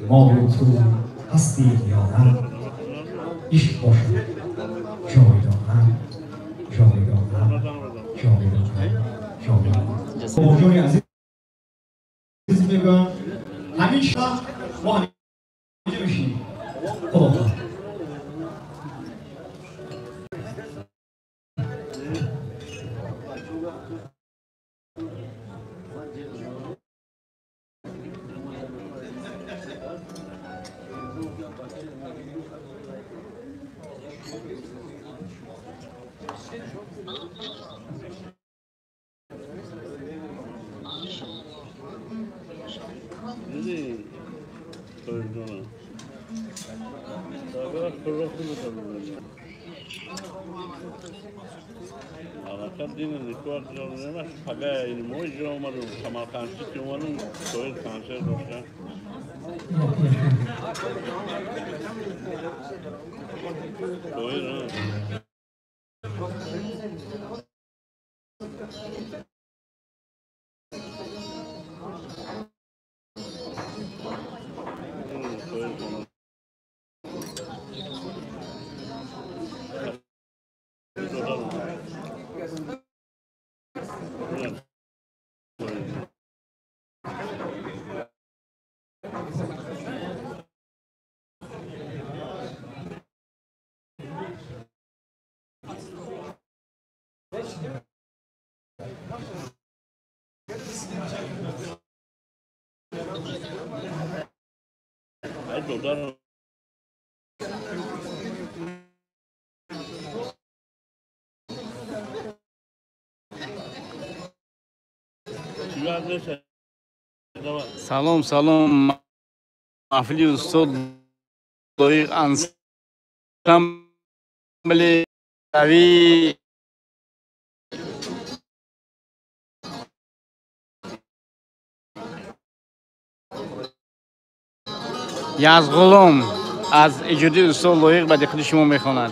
Мо ва ту ҳастем ё на, ишқ бошад ҷовидона, ҷовидона, ҷовидона, ҷовидона. Бобоҷони азиз мегӯям, ҳамин шаб мо ҳаминҷо мешинем. Худо Салом, салом, маҳфили устод Лоиқ, ансамбли рави Язғулом аз эҷоди устод Лоиқ ба диққати шумо мехонад.